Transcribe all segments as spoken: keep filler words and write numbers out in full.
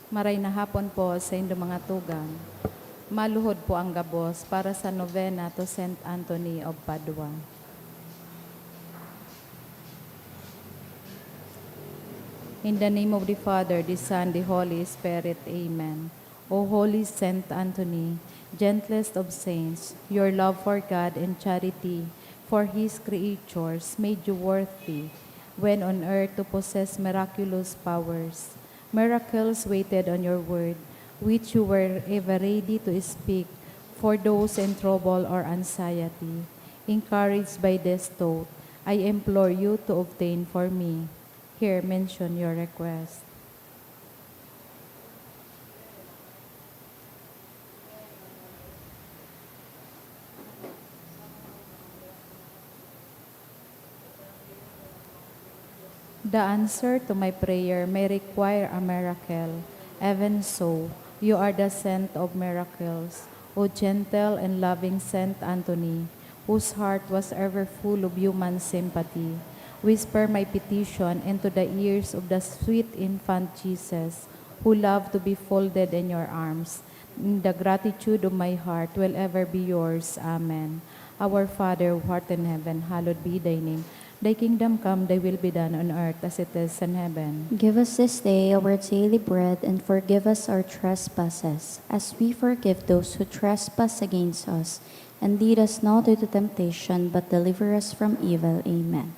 Maray na hapon po sa indo mga tugang. Maluhod po ang gabos para sa novena to Saint Anthony of Padua. In the name of the Father, the Son, the Holy Spirit. Amen. O Holy Saint Anthony, gentlest of saints, your love for God and charity for His creatures made you worthy, when on earth, to possess miraculous powers. Miracles waited on your word, which you were ever ready to speak for those in trouble or anxiety. Encouraged by this thought, I implore you to obtain for me. Here mention your request. The answer to my prayer may require a miracle. Even so, you are the saint of miracles, O gentle and loving Saint Anthony, whose heart was ever full of human sympathy. Whisper my petition into the ears of the sweet infant Jesus, who loved to be folded in your arms. And the gratitude of my heart will ever be yours. Amen. Our Father, who art in heaven, hallowed be thy name. Thy kingdom come, thy will be done on earth as it is in heaven. Give us this day our daily bread, and forgive us our trespasses, as we forgive those who trespass against us. And lead us not into temptation, but deliver us from evil. Amen.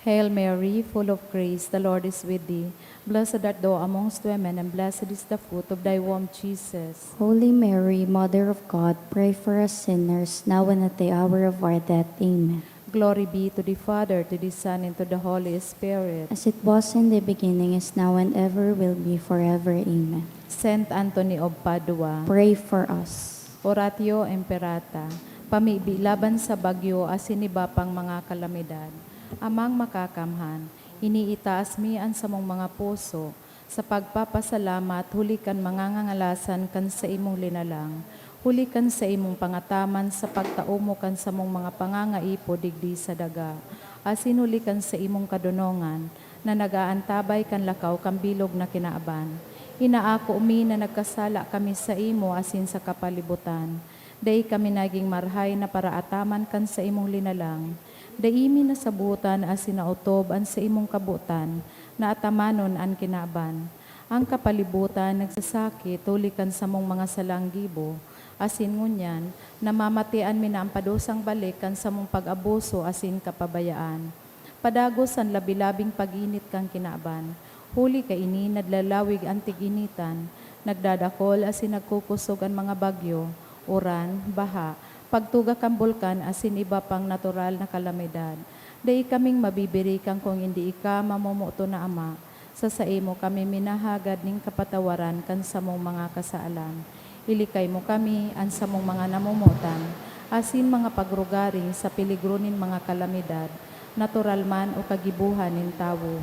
Hail Mary, full of grace, the Lord is with thee. Blessed art thou amongst women, and blessed is the fruit of thy womb, Jesus. Holy Mary, Mother of God, pray for us sinners, now and at the hour of our death. Amen. Glory be to the Father, to the Son, and to the Holy Spirit. As it was in the beginning, is now, and ever will be, forever. Amen. Saint Anthony of Padua. Pray for us. Oratio Imperata. Pamibi laban sa bagyo asin iba pang mga kalamidad. Amang Makakamhan, iniitaas mi an samong mga puso sa pagpapasalamat huli kan mangangangalasan kan saimong linalang, huli kan saimong pangataman sa pagtaomo kan samong mga pangangaipo digdi sa daga, asin huli kan saimong kadonongan na nag-aantabay kan lakaw kan bilog na kinaban. Inaako mi na nagkasala kami saimo asin sa kapalibutan. Dai kami nagin marahay na paraataman kan saimong linalang. Dai mi nasabotan asin naotob an saimong kabotan na atamanon an kinaban. An kapalibotan nagsasakit huli kan samong mga salang gibo, asin ngunyan namamatean mi na an padusang balik kan samong pag-abuso asin kapabayaan. Padagos an labi-labing pag-init kan kinaban, huli kaini naglalawig an tig-initan, nagdadakol asin nagkukosog an mga bagyo, uran, baha, pagtuga kan bulkan asin iba pang natural na kalamidad. Dai kaming mabibirikan kun indi ika, mamomoton na Ama. Sa saimo kami minahagad nin kapatawaran kan samong mga kasalan. Ilikay mo kami, an samong mga namomotan, asin mga pagrugaring sa peligro nin mga kalamidad, natural man o kagibohan nin tawo.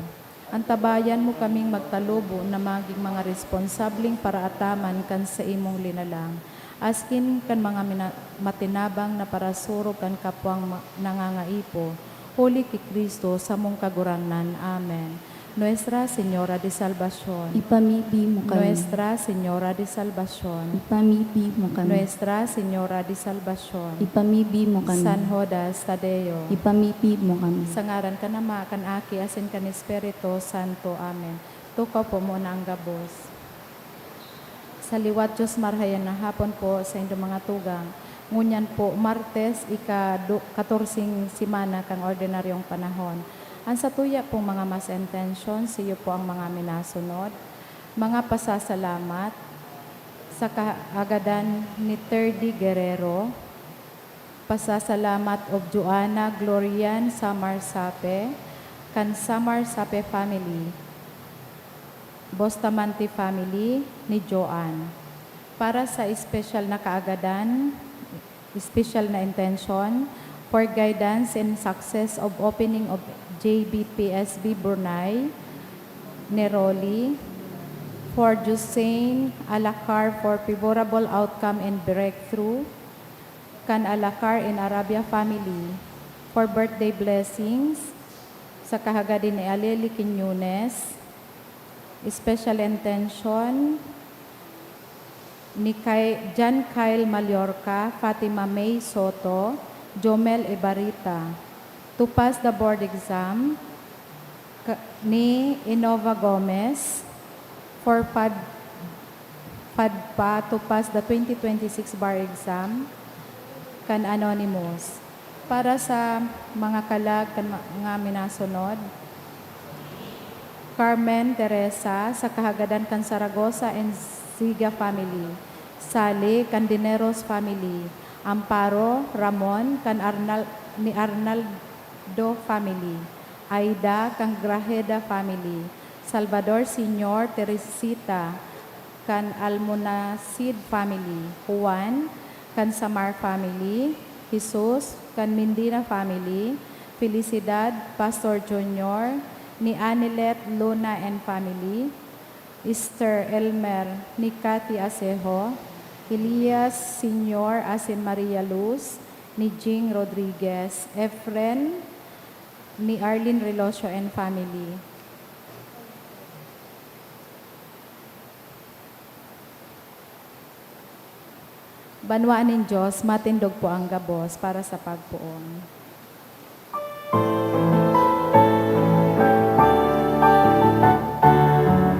Antabayan mo kaming magtalubo na magin mga responsableng paraataman kan saimong linalang, askin kan mga mina-, matinabang na parasurog kan kapwang ma-, nangangaipo, huli ki Cristo, samong Kagurangnan. Amen. Nuestra Señora de Salvacion. Ipamibi mo kami. Nuestra Señora de Salvacion. Ipamibi mo kami. Nuestra Señora de Salvacion. Ipamibi mo kami. San Judas Tadeo. Ipamibi mo kami. Sa ngaran kan Ama, kan Aki, asin kan Espiritu Santo. Amen. Tukaw po muna ang gabos. Sa liwat, Diyos, marahay na hapon po sa indo mga tugang. Ngunyan po, Martes, ika-, katorseng semana kan ordinaryong panahon. An satuya pong mga mass intention, siyo po ang mga minasunod. Mga pasasalamat sa kaagadan ni Terdy Guerrero, pasasalamat of Joanna Glorian Samarsape, kan Samarsape family, Bustamante family ni Joanne. Para sa espesyal na kaagadan, espesyal na intention, for guidance and success of opening of J B P S B Brunei, Neroli, for Josein Alacar for favorable outcome and breakthrough, kan Alacar and Arabia family, for birthday blessings, sa kahagad ni Aleli Quiñones, Special intention ni Kay-, John Kyle Mallorca, Fatima May Soto, Jomel Ibarita. To pass the board exam, ka-, ni Innova Gomez for pad-, padpa to pass the twenty twenty-six bar exam kan Anonymous. Para sa mga kalag kan ma-, mga minasunod, Carmen Teresa sa kahagadan kan Saragosa and Ziga family, Sally kan Dineros family, Amparo Ramon kan Arnal-, ni Arnaldo family, Aida kan Grajeda family, Salvador Senior Teresita kan Almonacid family, Juan kan Samar family, Jesus kan Mendina family, Felicidad, Pastor Junior, ni Anilet, Luna and family, Esther, Elmer, ni Cathy Asejo, Elias Senior asin Maria Luz, ni Jing Rodriguez, Efren, ni Arlene Relocio and family. Banwaan nin Diyos, matindog po ang gabos para sa pagpoon.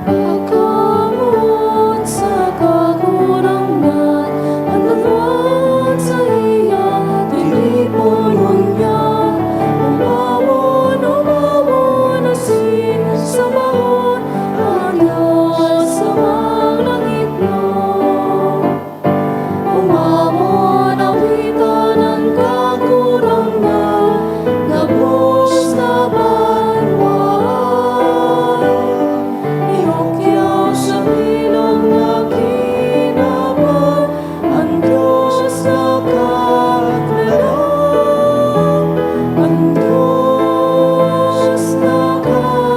Pagkamoot sa Kagurangnan, an banwa'g saiya, tinipon ngunyan, umawon, umawon asin sabahon, an Dios sa mga langit na. Umawon, awitan an Kagurangnan, gabos na banwaan. Irukyaw sa bilog na kinaban, an Dios na kaglalang, an Dios na kaglalang.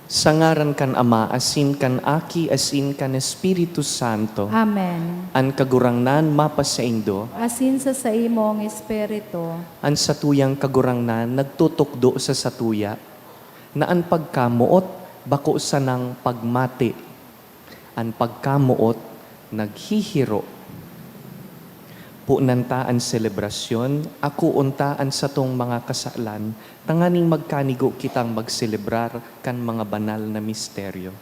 Sa ngaran kan Ama, asin kan Aki, asin kan Espiritu Santo. Amen. An Kagurangnan mapasaindo. Asin sa saimong espiritu. An satuyang Kagurangnan nagtutukdo sa satuya na an pagkamoot bako sanang pagmati. An pagkamoot naghihiro. Ponan ta an selebrasyon, akoon ta an satong mga kasalan, tanganing magkanigo kitang magselebrar kan mga banal na misteryo.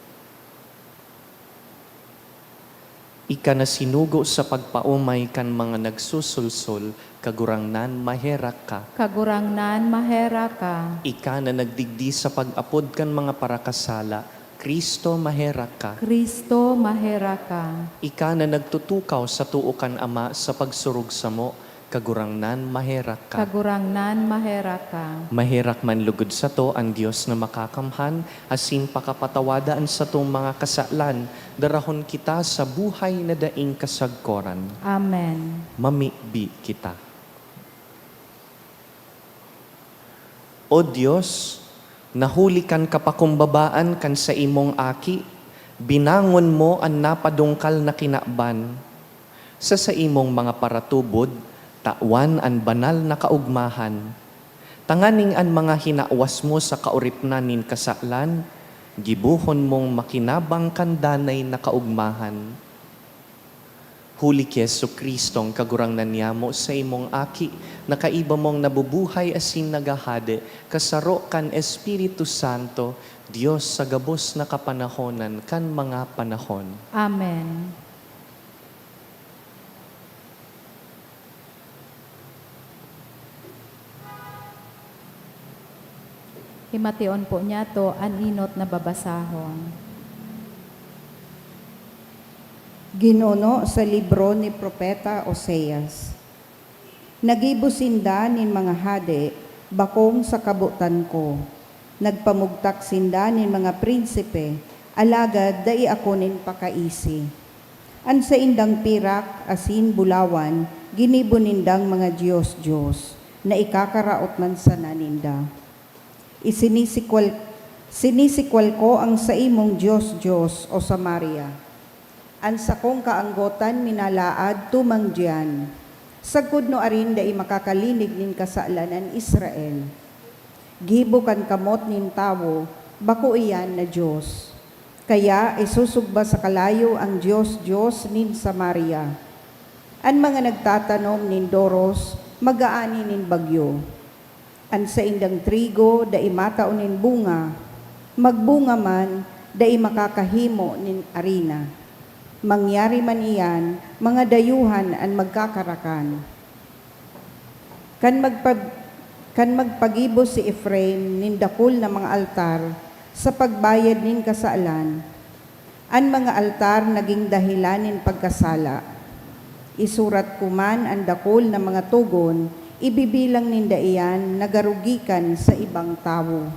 Ika na sinugo sa pagpaomay kan mga nagsusulsol, Kagurangnan, maherak ka. Kagurangnan, maherak ka. Ika na nagdigdi sa pag-apod kan mga parakasala, Cristo, maherak ka. Cristo, maherak ka. Ika na nagtutukaw sa too kan Ama sa pagsurog samo, Kagurangnan, maherak ka. Kagurangnan, maherak ka. Maherak man lugod sato an Dios na makakamhan, asin pakapatawada an satong mga kasalan, darahon kita sa buhay na daing kasagkoran. Amen. Mamibi kita. O Dios, na huli kan kapakumbabaan kan saimong Aki, binangon mo an napadungkal na kinaban. Sa saimong mga paratubod, tawan an banal na kaogmahan, tanganing an mga hinawas mo sa kaoripnan nin kasalan, gibohon mong makinabang kan danay na kaogmahan. Huli ki Jesu-Cristong Kagurangnan niyamo, saimong Aki, na kaiba mong nabubuhay asin naghahade, kasaro kan Espiritu Santo, Dios sa gabos na kapanahonan kan mga panahon. Amen. Himation po niyato an enot na babasahon. Ginuno sa libro ni Propeta Oseas. Nagibo sinda nin mga hade bakong sa kabotan ko. Nagpamugtak sinda nin mga prinsipe, alagad dai ako nin pakaisi. An saindang pirak asin bulawan ginibo nindang mga dios-dios, na ikakaraot man sana ninda. Isinisikwal, sinisikwal ko ang saimong dios-dios, O Samaria. An sakong kaanggotan minalaad tumang diyan. Sagkod nuarin dai makakalinig nin kasalan an Israel. Gibo kan kamot nin tawo, bako iyan na Dios. Kaya isusugba sa kalayo an Dios-dios nin Samaria. An mga nagtatanom nin doros mag-aani nin bagyo. An saindang trigo dai matao nin bunga, magbunga man, dai makakahimo nin arina. Mangyari man iyan, mga dayuhan an magkakarakan. Kan magpab-, kan magpagibo si Efraim nin dakul na mga altar sa pagbayad nin kasalan, an mga altar nagin dahelan nin pagkasala. Isurat ko man an dakul na mga togon, ibibilang ninda iyan na garo gikan sa ibang tawo.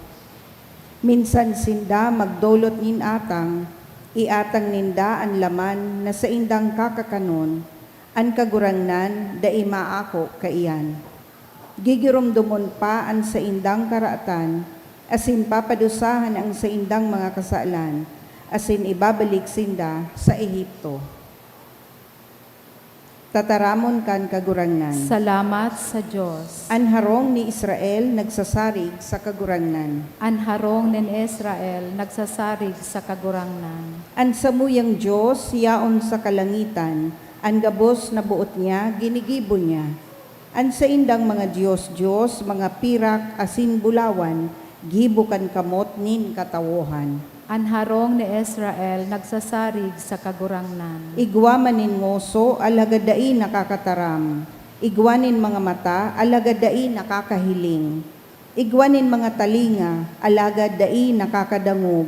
Minsan sinda magdolot nin atang, iatang ninda an laman na saindang kakakanon, an Kagurangnan dai maako kaiyan. Gigiromdomon pa an saindang karatan, asin papadusahan an saindang mga kasalan, asin ibabalik sinda sa Ehipto. Tataramon kan Kagurangnan. Salamat sa Dios. An harong ni Israel nagsasarig sa Kagurangnan. An harong nin Israel nagsasarig sa Kagurangnan. An samuyang Dios yaon sa kalangitan, an gabos na boot niya ginigibo niya. An saindang mga dios-dios, mga pirak asin bulawan, gibo kan kamot nin katawohan. An harong ni Israel nagsasarig sa Kagurangnan. Igwa man nin ngoso, alagad dai nakakataram. Igwa nin mga mata, alagad dai nakakahiling. Igwa nin mga talinga, alagad dai nakakadangog.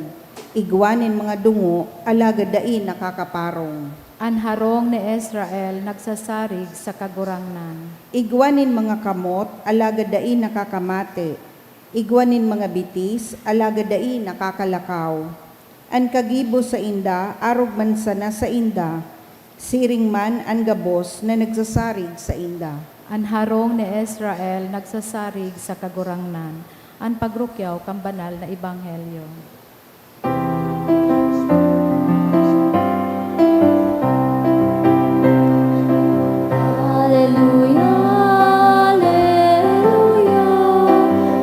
Igwa nin mga dungo, alagad dai nakakaparong. An harong ni Israel nagsasarig sa Kagurangnan. Igwa nin mga kamot, alagad dai nakakamate. Igwa nin mga bitis, alagad dai nakakalakaw. An kagibo sainda arog man sana sainda, siring man an gabos na nagsasarig sainda. An harong ni Israel nagsasarig sa Kagurangnan. An pagrukyaw kan banal na ebanghelyo. Aleluya, aleluya,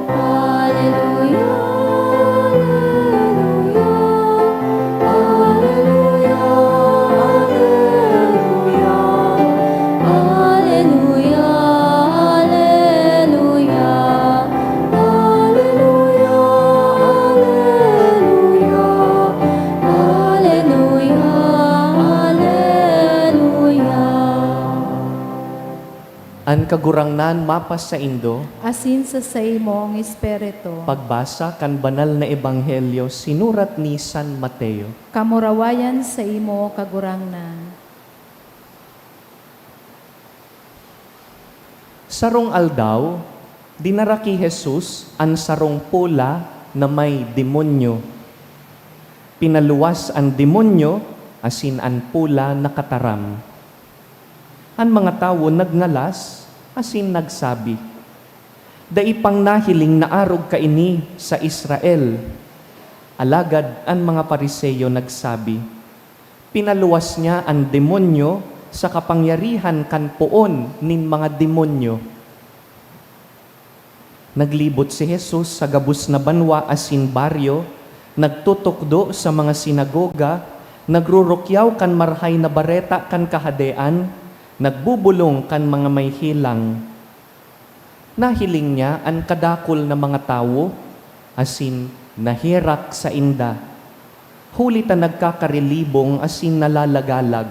aleluya, aleluya, aleluya, aleluya, aleluya, aleluya, aleluya, aleluya, aleluya. An Kagurangnan mapasaindo. Asin sa saimong espiritu. Pagbasa kan Banal na Ebanghelyo sinurat ni San Mateo. Kamurawayan saimo, Kagurangnan. Sarong aldaw, dinara ki Jesus an sarong pola na may demonyo. Pinaluwas an demonyo, asin an pola nakataram. An mga tawo nagngalas asin nagsabi, "Dai pang nahiling na arog kaini sa Israel." Alagad an mga Fariseo nagsabi, "Pinaluwas niya an demonyo sa kapangyarihan kan poon nin mga demonyo." Naglibot si Jesus sa gabos na banwa asin baryo, nagtutukdo sa mga sinagoga, nagrurukyaw kan Marahay na Bareta kan Kahadean, nagbubolong kan mga may helang. Nahiling niya an kadakul na mga tawo, asin naherak sainda, huli ta nagkakarilibong asin nalalagalag,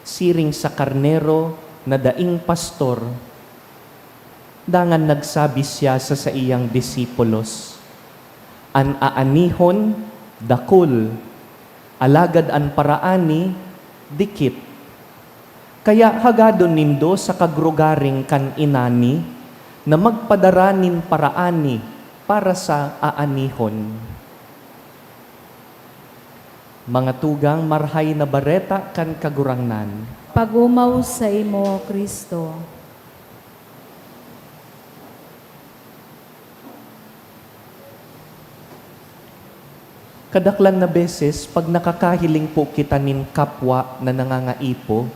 siring sa karnero na daing pastor. Dangan nagsabi siya sa saiyang disipulos, "An aanihon dakul, alagad an paraani dikit. Kaya hagadon nindo sa kagrugaring kan inani na magpadara nin paraani para sa aanihon." Mga tugang, Marahay na Bareta kan Kagurangnan. Pag-omaw saimo, Cristo. Kadaklan na beses, pag nakakahiling po kita nin kapwa na nangangaipo,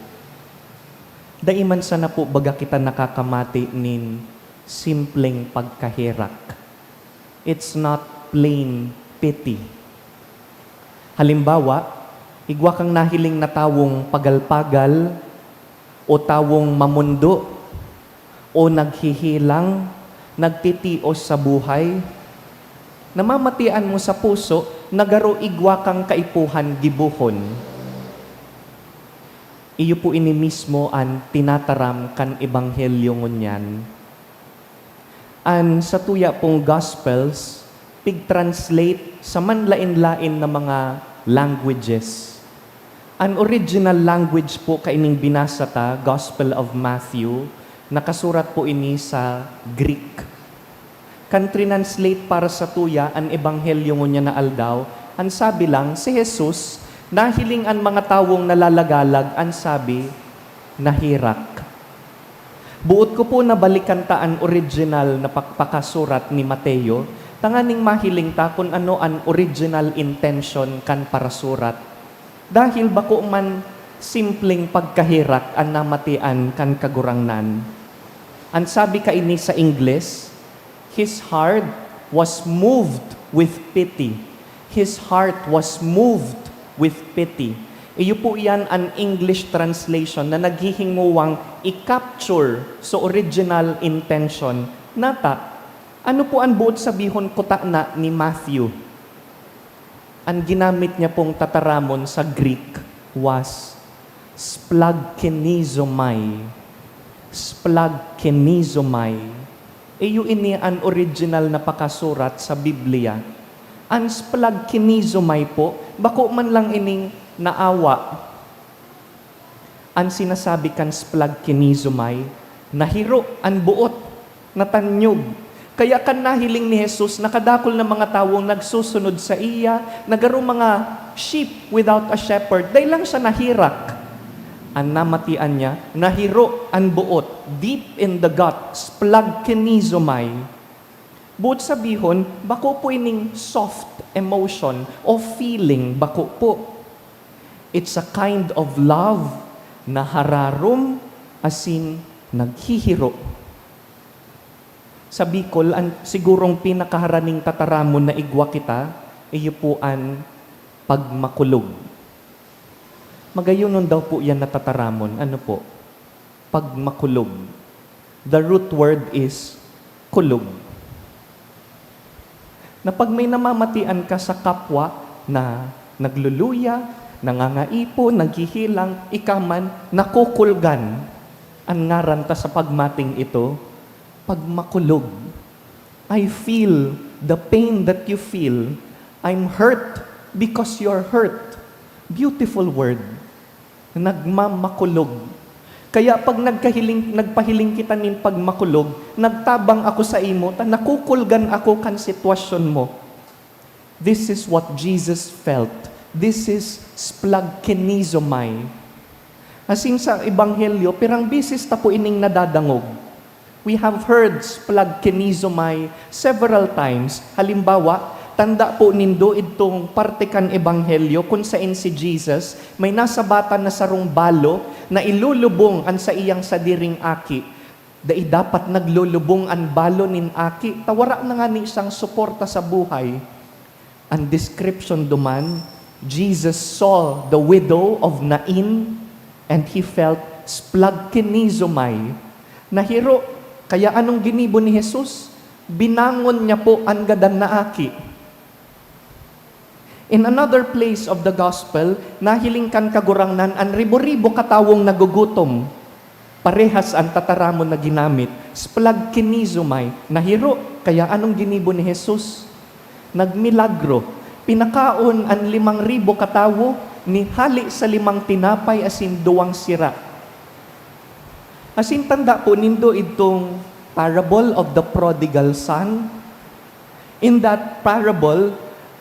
Dai man sana po baga kita nakakamati nin simpleng pagkaherak. It's not plain pity. Halimbawa, igwa kang nahiling na tawong pagal-pagal o tawong mamondo o naghihilang, nagtitios sa buhay. Namamatian mo sa puso na garo igwa kang kaipuhan gibohon. Iyo po ini mismo an tinataram kan ebanghelyo ngunyan. An satuya pong Gospels, pig-translate sa manlaen-laen na mga languages. An original language po kaining binasa ta, Gospel of Matthew, nakasurat po ini sa Greek. Kan trinanslate para satuya an ebanghelyo ngunyan na aldaw, an sabi lang, si Jesus, nahiling an mga tawong nalalagalag, an sabi, naherak. Boot ko po na balikan ta an original na pakpakasurat ni Mateo, tanganing mahiling ta kun ano an original intention kan parasurat. Dahil bako man simpleng pagkaherak an namatian kan Kagurangnan. An sabi kaini sa Ingles, "His heart was moved with pity." His heart was moved with pity. Iyo po iyan an English translation na naghihingowang i-capture sa original intention. Nata, ano po an boot sabihon kutana ni Matthew? An ginamit niya pong tataramon sa Greek was splagchnizomai. Splagchnizomai. Iyo ini an original na pakasurat sa Biblia. An splagchnizomai po, bako man lang ining naawa. An sinasabi kan splagchnizomai, nahiro an boot, natanyog. Kaya kan nahiling ni Jesus na kadakul na mga tawong nagsusunod saiya, na garo mga sheep without a shepherd, dai lang siya naherak. An namatian niya, nahiro an boot, deep in the gut, splagchnizomai. Boot sabihon, bako po ining soft emotion o feeling, bako po. It's a kind of love na hararom asin naghihiro. Sa Bicol, an sigurong pinakaharaning tataramon na igwa kita, iyo po an pagmakulog. Magayonon daw po yan na tataramon. Ano po? Pagmakulog. The root word is kulog. Na pag may namamatian ka sa kapwa na nagluluya, nangangaipo, naghihilang, ika man, nakukulgan. An ngaran ta sa pagmating ito, pagmakulog. I feel the pain that you feel. I'm hurt because you're hurt. Beautiful word. Nagmamakulog. Kaya pag nagkahiling, nagpahiling kita nin pagmakulog, nagtabang ako sa imo, ta nakukulgan ako kan sitwasyon mo. This is what Jesus felt. This is splagchnizomai. Asin sa Ebanghelyo, pirang beses ta po ining nadadangog. We have heard splagchnizomai several times. Halimbawa, tanda po nindo idtong parte kan Ebanghelyo kun saen si Jesus may nasabatan na sarong balo na ilulubong an saiyang sadiring aki. Dai dapat naglulubong an balo nin aki, ta wara na ngani siyang suporta sa buhay. An description duman, Jesus saw the widow of Nain and he felt splagchnizomai. Nahiro, kaya anong ginibo ni Jesus? Binangon niya po an gadan na aki. In another place of the gospel, nahiling kan Kagurangnan an ribo-ribo katawong nagugutom. Parehas an tataramon na ginamit, splagchnizomai, nahiro, kaya anong ginibo ni Jesus? Nagmilagro, pinakaon an limang ribo katawo ni hali sa limang tinapay asin duwang sira. Asin tanda po nindo idtong parable of the prodigal son? In that parable,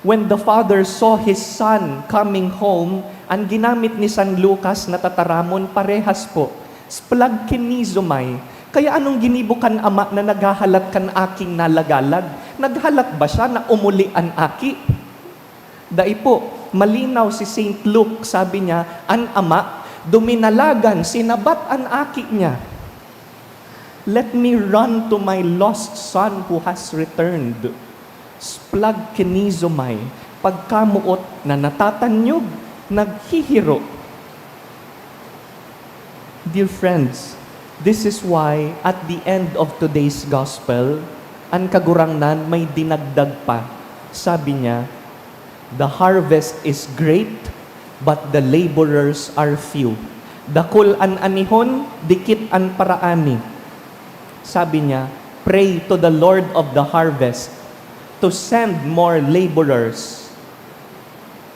when the father saw his son coming home, an ginamit ni San Lucas na tataramon parehas po, splagchnizomai. Kaya anong ginibo kan ama na naghahalat kan aking nalagalag? Naghalat ba siya na umuli an aki? Dai po. Malinaw si Saint Luke, sabi niya, an ama, Duminalagan, sinabat an aki niya, "Let me run to my lost son who has returned." Splagchnizomai, pagkamoot na natatanyog, naghihiro. Dear friends, this is why at the end of today's gospel, an Kagurangnan may dinagdag pa. Sabi niya, "The harvest is great, but the laborers are few." Dakul an anihon, dikit an paraani. Sabi niya, "Pray to the Lord of the harvest to send more laborers."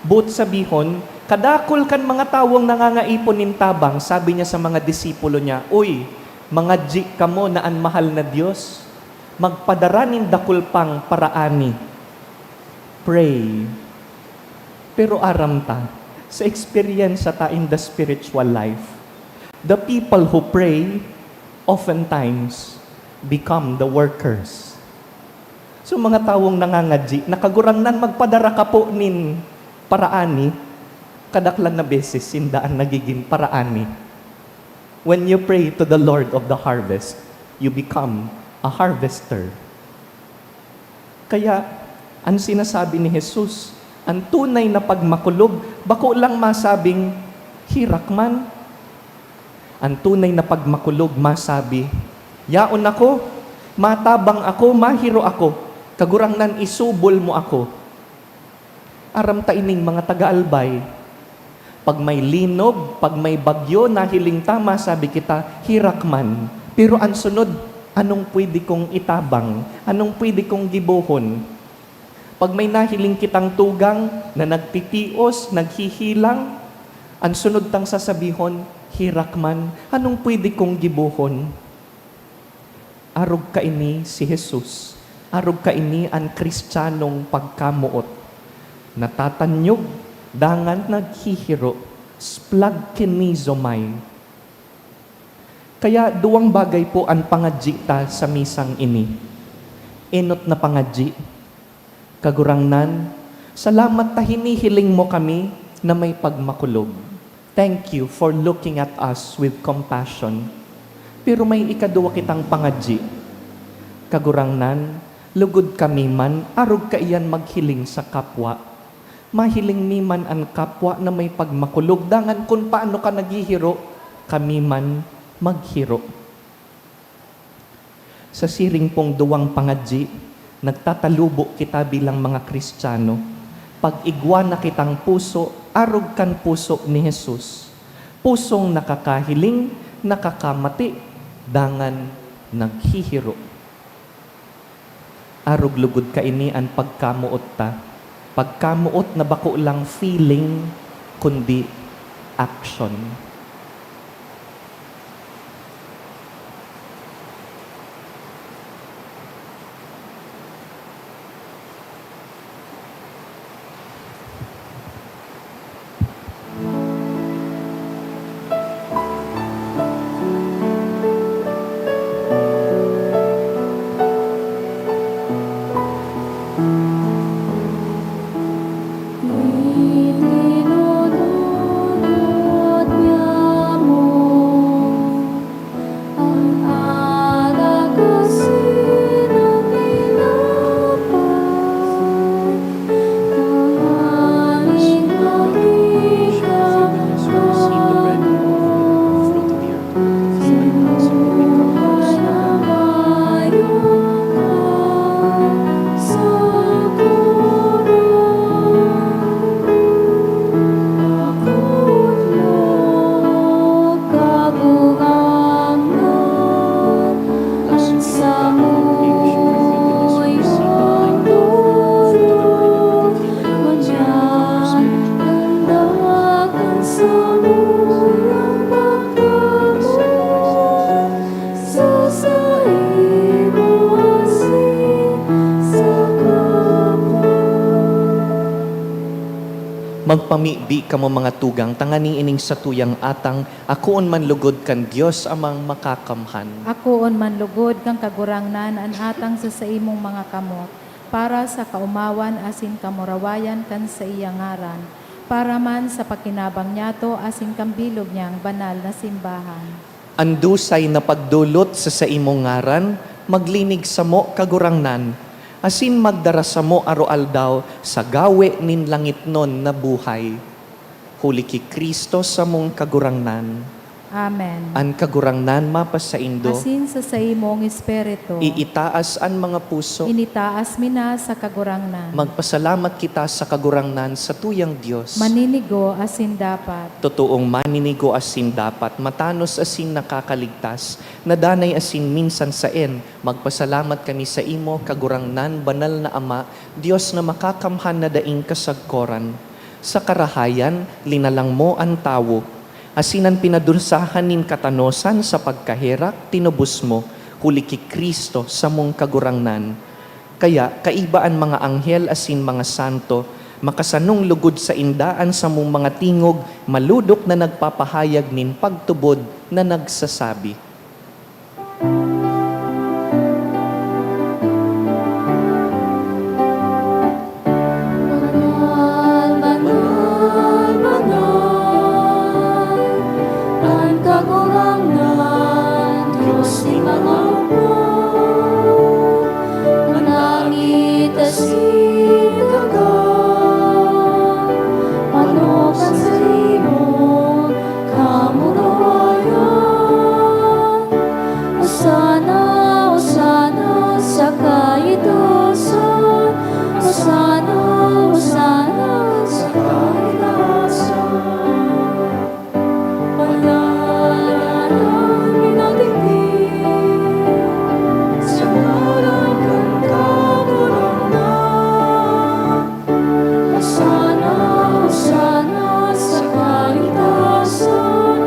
Boot sabihon, kadakul kan mga tawong nangangaipon nin tabang, sabi niya sa mga disipulo niya, "Uy, mangadyi kamo na an mahal na Dios magpadara nin dakul pang paraani." Pray. Pero aram ta, sa eksperyensya ta in the spiritual life, the people who pray oftentimes become the workers. So, mga tawong nangangadyi na, "Kagurangnan, magpadara ka po nin paraani," kadaklan na beses sinda an nagigin paraani. When you pray to the Lord of the harvest, you become a harvester. Kaya, an sinasabi ni Jesus, an tunay na pagmakulog, bako lang masabing, "Hirak man." An tunay na pagmakulog masabi, "Yaon ako, matabang ako, mahiro ako, Kagurangnan, isubol mo ako." Aram ta ining mga taga-Albay. Pag may linog, pag may bagyo, nahiling ta, masabi kita, "Hirak man." Pero an sunod, "Anong pwede kong itabang? Anong pwede kong gibohon?" Pag may nahiling kitang tugang na nagtitios, naghihilang, an sunod tang sasabihon, "Hirak man, anong pwede kong gibohon?" Arog kaini si Jesus, arog kaini an Kristiyanong pagkamoot. Natatanyog, dangan naghihiro, splagchnizomai. Kaya duwang bagay po an pangadyi ta sa misang ini. Enot na pangadyi. Kagurangnan, salamat ta hinihiling mo kami na may pagmakulog. Thank you for looking at us with compassion. Pero may ikaduwa kitang pangadyi. Kagurangnan, lugod kami man arog kaiyan maghiling sa kapwa. Mahiling mi man an kapwa na may pagmakulog, dangan kun paano ka naghihiro, kami man maghiro. Sa siring pong duwang pangadyi, nagtatalubo kita bilang mga Kristiyano. Pag-igwa na kitang puso, arog kan puso ni Jesus. Pusong nakakahiling, nakakamati, dangan naghihiro. Arog lugod kaini an pagkamoot ta. Pagkamoot na bako lang feeling, kundi action. Magpamibi kamo, mga tugang, tanganing ining satuyang atang akoon man logod kan Dios Amang Makakamhan. Akoon man logod kan Kagurangnan an atang sa saimong mga kamot, para sa kaomawan asin kamurawayan kan saiyang ngaran. Para man sa pakinabang niyato asin kan bilog niyang banal na simbahan. An dusay na pagdolot sa saimong ngaran, maglinig samo, Kagurangnan, asin magdara samo aroaldaw sa gawe nin langitnon na buhay. Huli ki Cristo samong Kagurangnan. Amen. An Kagurangnan mapasaindo. Asin sa saimong espiritu. Iitaas an mga puso. Initaas mi na sa Kagurangnan. Magpasalamat kita sa Kagurangnan, sa tuyang Dios. Maninigo asin dapat. Totoong maninigo asin dapat, matanos asin nakakaligtas, na danay asin minsan saen. Magpasalamat kami saimo, Kagurangnan, banal na Ama, Dios na makakamhan na daing kasagkoran. Sa karahayan, linalang mo an tawo, asin an pinadusahan nin katanosan sa pagkaherak, tinubos mo, huli ki Cristo, samong Kagurangnan. Kaya, kaiba an mga anghel asin mga santo, makasanong lugod sainda an samong mga tingog, malodok na nagpapahayag nin pagtubod na nagsasabi, Banal, banal, banal, an Kagurangnan, Dios nin mga hukbo. An langit asin daga, manok kan saimong kamurawayan. Hosana, Hosana sa kaitaasan. Hosana, Hosana sa kaitaasan. Pangalan minadigdi sa ngaran kan Kagurangnan. Hosana, Hosana sa kaitaasan.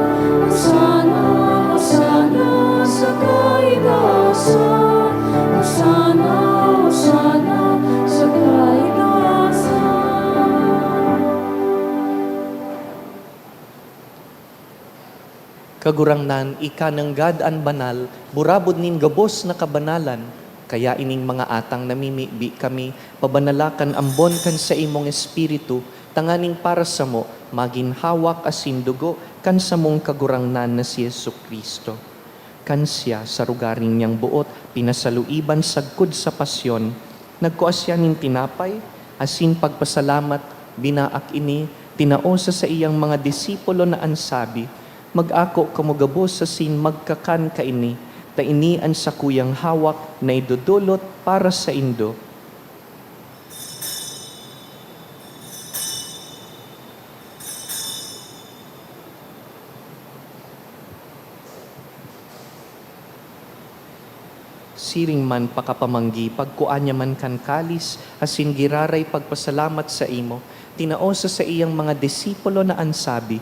Hosana, Hosana sa kaitaasan. Hosana, Hosana sa kaitaasan. Kagurangnan, ika nanggad an banal, burabod nin gabos na kabanalan. Kaya ining mga atang namimibi kami, pabanala kan ambon kan saimong Espiritu, tanganing para samo magin hawak asin dugo kan samong Kagurangnan na si Jesu-Cristo. Kan siya, sa rogaring niyang boot, pinasaluiban sagkod sa pasyon, nagkua siya nin tinapay, asin pagpasalamat, binaak ini, tinao sa saiyang mga disipulo na an sabi, "Mag-ako kamo gabos asin magkakan kaini, ta ini an sakuyang hawak na idodolot para saindo." Siring man pakapamanggi, pagkua niya man kan kalis, asin giraray pagpasalamat saimo, tinao sa saiyang mga disipulo na an sabi,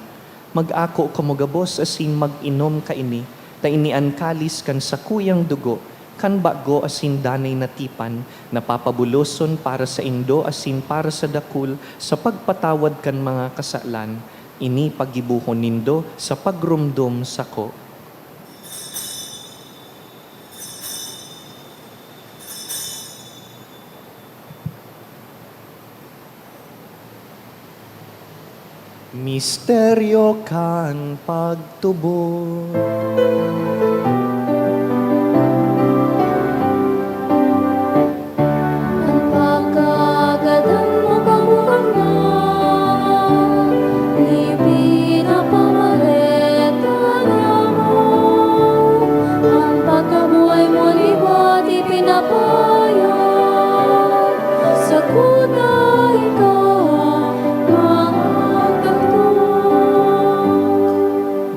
"Mag-ako kamo gabos asin mag-inom kaini, ta ini an kalis kan sakuyang dugo, kan bago asin danay na tipan, na papabuloson para saindo asin para sa dakul sa pagpatawad kan mga kasalan. Ini paggibohon nindo sa pagromdom sako." Misteryo kan pagtubod. An pagkagadan mo, Kagurangnan, ipinapamare ta niamo. An pagkabuhay mo liwat ipinapayag, sagkod na ika magkatuon.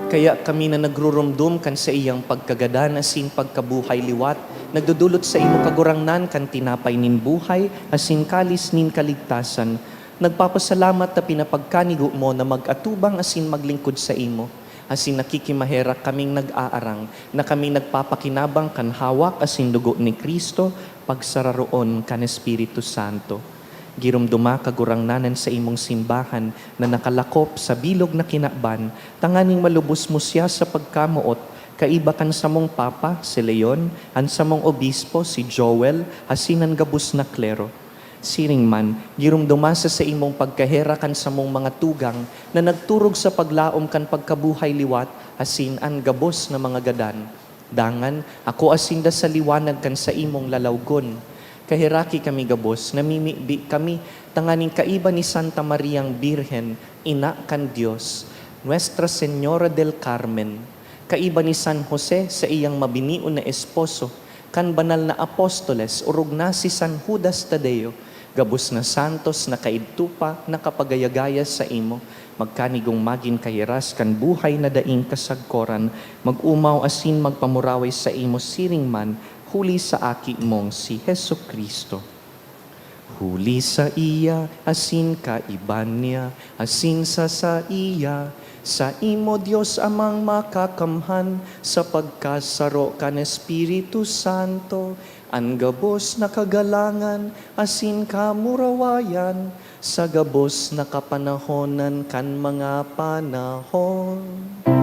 Kaya kami na nagruromdom kan saiyang pagkagadan asin pagkabuhay liwat, nagdodolot saimo, Kagurangnan, kan tinapay nin buhay asin kalis nin kaligtasan. Nagpapasalamat ta pinapagkanigo mo na mag-atubang asin maglingkod saimo, asin nakikimaherak kaming nag-aarang na kami nagpapakinabang kan hawak asin dugo ni Cristo, pagsararoon kan Espiritu Santo. Giromdoma, Kagurangnan, an saimong simbahan na nakalakop sa bilog na kinaban, tanganing malubos mo siya sa pagkamoot, kaiba kan samong Papa, si Leon, an samong Obispo, si Joel, asin an gabos na klero. Siring man, giromdoma sa saimong pagkaherak an samong mga tugang na nagturog sa paglaom kan pagkabuhay liwat asin an gabos na mga gadan. Dangan, akoa sinda sa liwanag kan saimong lalawgon. Kaheraki kami gabos, namimibi kami tanganing kaiba ni Santa Mariang Birhen, Ina kan Dios, Nuestra Señora del Carmen, kaiba ni San Jose, saiyang mabinion na esposo, kan banal na apostoles, orog na si San Judas Tadeo, gabos na santos na kaidto pa nakapagayagaya saimo, magkanigong magin kahiras kan buhay na daing kasagkoran, mag-omaw asin magpamuraway saimo siring man, huli sa Aki mong si Jesu-Cristo. Huli saiya, asin kaiba niya, asin sa saiya, saimo, Dios Amang Makakamhan, sa pagkasaro kan Espiritu Santo, an gabos na kagalangan asin kamurawayan, sa gabos na kapanahonan kan mga panahon. Amen.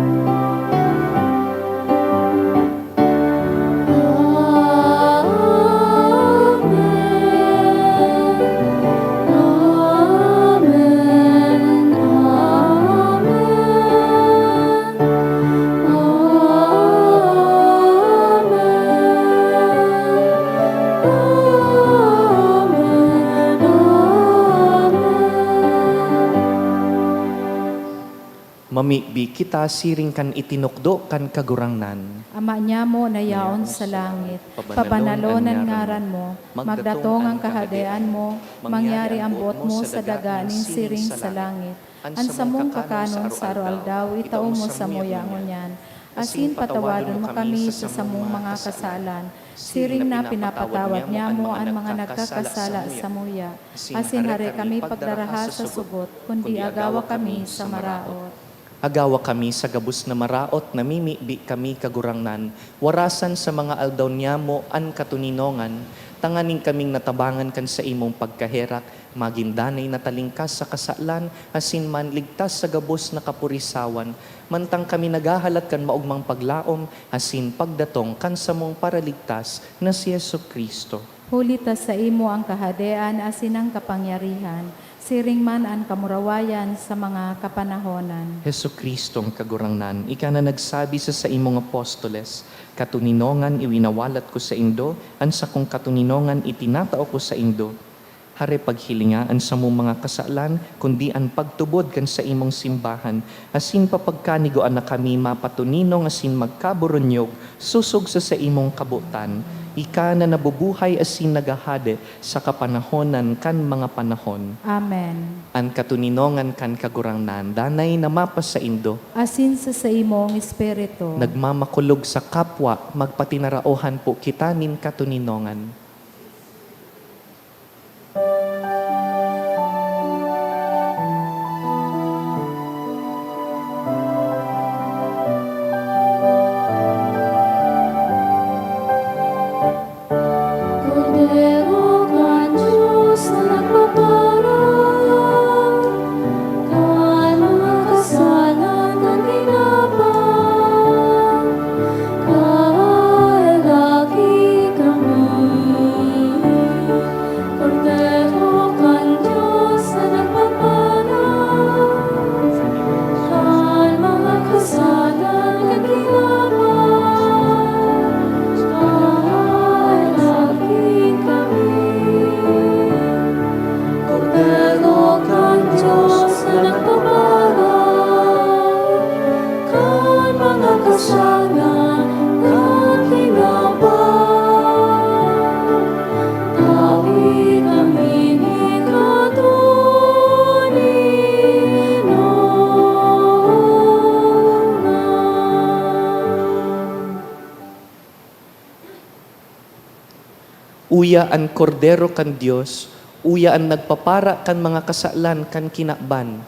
Amen. Amen. Amen. Amen. Amen. Mamibi kita siring kan itinukdo kan Kagurangnan. Ama niamo na yaon sa langit, pabanalon an ngaran mo, magdatong an kahadean mo, mangyari an boot mo sa daga nin siring sa langit. An samong kakanon sa aroaldaw, itao mo samuya ngunyan, asin patawadon mo kami sa samong mga kasalan, siring na pinapatawad niamo an mga nagkakasala samuya. Asin hare kami pagdaraha sa sugot, kundi agawa kami sa maraot. Agawa kami sa gabos na maraot, namimibi kami, Kagurangnan, warasan sa mga aldaw niamo an katoninongan, tanganing kaming natabangan kan saimong pagkaherak, magin danay na talingkas sa kasalan, asin manligtas sa gabos na kapurisawan, mantang kami naghahalat kan maogmang paglaom asin pagdatong kan samong Paraligtas na si Jesu-Cristo. Huli ta saimo an kahadean asin an kapangyarihan, siring man an kamurawayan sa mga kapanahonan. Jesu-Cristong Kagurangnan, ika na nagsabi sa saimong apostoles, "Katoninongan iwinawalat ko saindo, an sakong katoninongan itinatao ko saindo." Hare paghilinga an samong mga kasalan, kundi an pagtubod kan saimong simbahan, asin papagkanigoan na kami mapatoninong asin magkaburunyog sosog sa saimong kabotan, ika na nabubuhay asin naghahade sa kapanahonan kan mga panahon. Amen. An katoninongan kan Kagurangnan danay na mapasaindo. Asin sa saimong espiritu. Nagmamakulog sa kapwa, magpatinaraohan po kita nin katoninongan. Kordero kan Dios na nagpapara kan mga kasalan kan kinaban, kaheraki kami. Kordero kan Dios na nagpapara kan mga kasalan kan kinaban, kaheraki kami. Kordero kan Dios na nagpapara kan mga kasalan kan kinaban, tawi kami nin katoninongan. Uya an Kordero kan Dios, uya an nagpapara kan mga kasalan kan kinaban.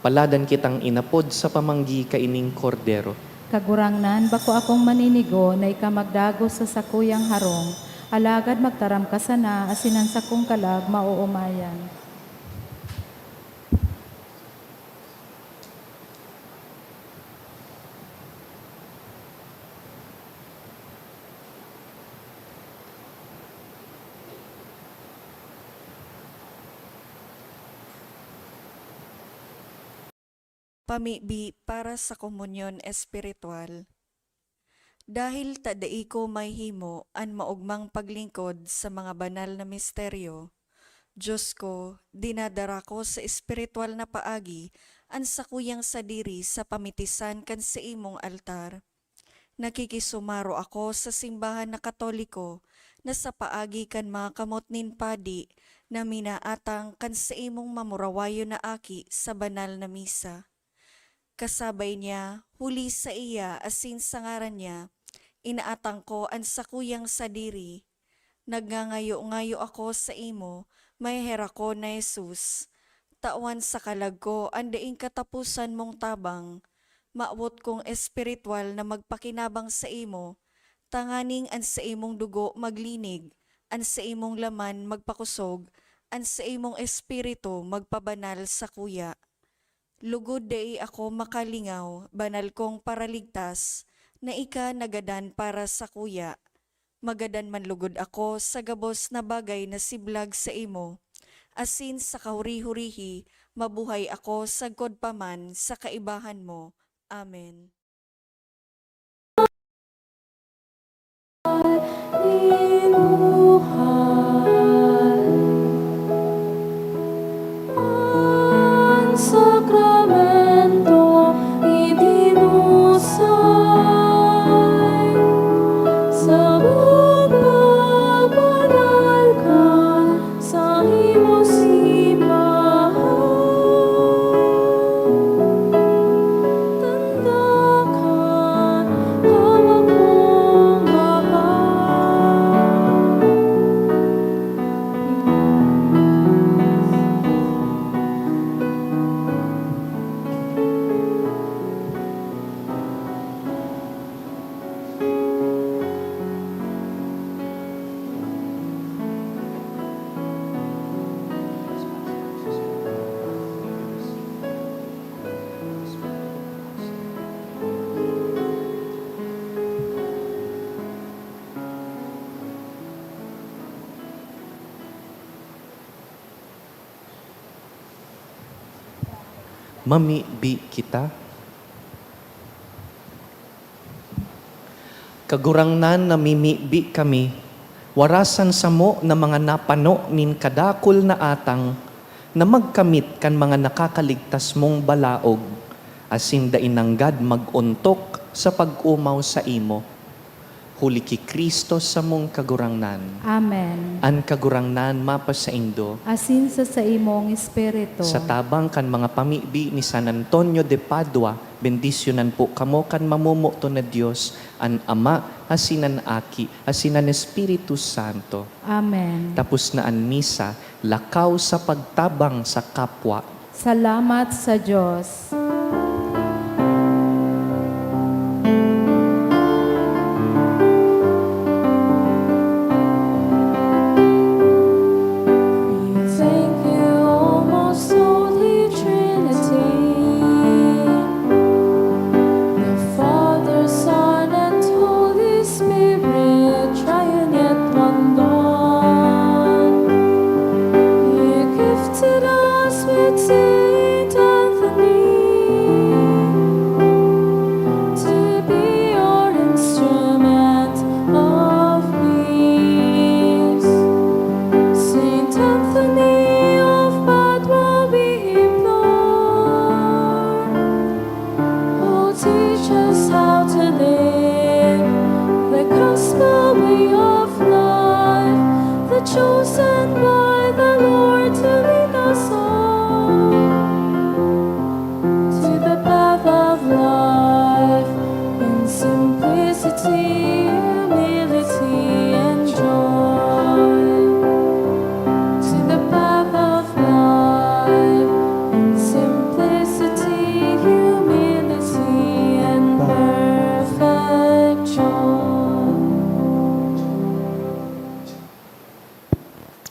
Paladan kitang inapod sa pamanggi kaining Kordero. Kagurangnan, bako akong maninigo na ika magdagos sa sakuyang harong, alagad magtaram ka sana asin an sakong kalag maoomayan. Pamibi para sa komunyon espiritual. Dahil ta dai ko mahimo an maogmang paglingkod sa mga banal na misteryo, Dios ko, dinadara ko sa espiritual na paagi an sakuyang sadiri sa pamitisan kan saimong altar. Nakikisumaro ako sa simbahan na Katoliko na sa paagi kan mga kamot nin padi na minaatang kan saimong mamurawayon na aki sa banal na misa. Kasabay niya, huli sa iya asin sa ngaran niya, inaatang ko an sakuyang sadiri. Nagngangayo-ngayo ako saimo, maheherakon na Jesus. Tawan sa kalag ko an daing kataposan mong tabang. Mawot kong espiritual na magpakinabang saimo, tanganing an saimong dugo maglinig, an saimong laman magpakosog, an saimong espiritu magpabanal sakuya. Lugod dai ako makalingaw, banal kong Paraligtas, na ika nagadan para sakuya. Magadan man lugod ako sa gabos na bagay na siblag saimo, asin sa kahuri-hurihi mabuhay ako sagkod pa man sa kaibahan mo. Amen. Inuhan an sakramento idinusay sa pagpapanal kan saimong simbahan. Tanda kan hawak mong mahal. Mamibi kita. Kagurangnan, namimibi kami, warasan samo na mga napano nin kadakul na atang na magkamit kan mga nakakaligtas mong balaog, asin dai nanggad mag-ontok sa pag-omaw saimo. Huli ki Cristo samong Kagurangnan. Amen. An Kagurangnan mapasaindo. Asin sa saimong espiritu. Sa tabang kan mga pamibi ni San Antonio de Padua, bendisyonan po kamo kan mamomoton na Dios, an Ama, asin an Aki, asin an Espiritu Santo. Amen. Tapos na an misa, lakaw sa pagtabang sa kapwa. Salamat sa Diyos. We thank you, O most holy Trinity, the Father, Son, and Holy Spirit, triune yet one God. You gifted us with Saint Anthony to be your instrument of peace. Saint Anthony of Padua, we implore, oh, teach us how